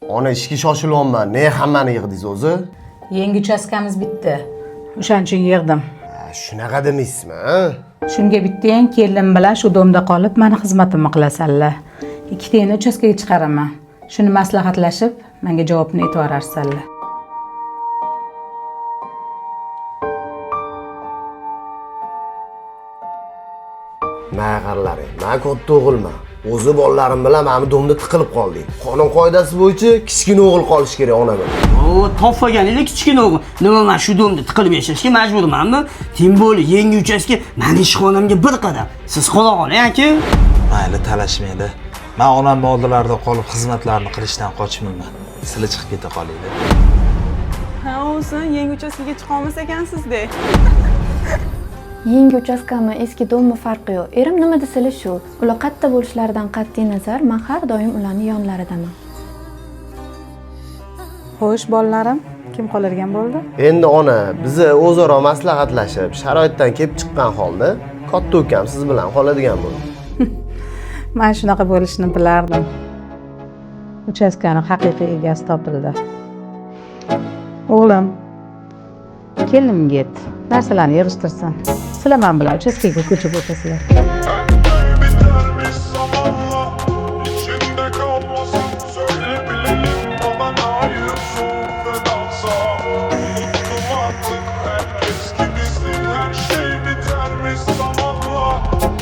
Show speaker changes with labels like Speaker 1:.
Speaker 1: Ona, ishga shoshilyapman. Ne hammani yig'dingiz o'zi?
Speaker 2: Yangi uchastkamiz bitdi. O'shaning uchun yig'dim.
Speaker 1: Ha, shunaqa demaysizmi, a?
Speaker 2: Shunga bittang kelin bilan shu domda qolib mani xizmatimni qilasanlar. Ikkitangni uchastkaga chiqaraman. Shuni maslahatlashib, menga javobni aytvorarsanlar.
Speaker 1: Mayqarlaring, man katta o'g'ilman. O'zi bolalarim bilan mana bu domda tiqilib qoldik. Qonun qoidasi bo'yicha kichkina o'g'il qolishi kerak ona bilan.
Speaker 3: O, topmaganinglar kichkina o'g'il. Nima, man shu domda tiqilib yashashga majburmanmi? Tем более yangi uchastka mani ishxonamga bir qadam. Siz qola qoling, aka.
Speaker 4: Mayli, talashmaydi. Man onamni oldilarida qolib xizmatlarni qilishdan qochmayman. Sizlar chiqib keta qolinglar.
Speaker 5: Ha, o'zi yangi uchastkaga chiqa olmas ekansizda.
Speaker 6: Yangi uchastkami, eski dommi, farqi yo'q. Erim nima desalar shu. Ular qatta bo'lishlaridan qat'iy nazar, man har doim ularni yonlaridaman.
Speaker 2: Xo'sh, bolalarim, kim qoladigan bo'ldi?
Speaker 1: Endi ona, bizni o'zaro maslahatlashib, sharoitdan kelib chiqqan holda katta ukam siz bilan qoladigan bo'ldi.
Speaker 2: Man shunaqa bo'lishini bilardim. Uchastkani haqiqiy egasi topildi. O'g'lim, kelinimga ayt, narsalarni yig'ishtirsin. Sizlar men bilan uchastkaga ko'chib o'tasizlar.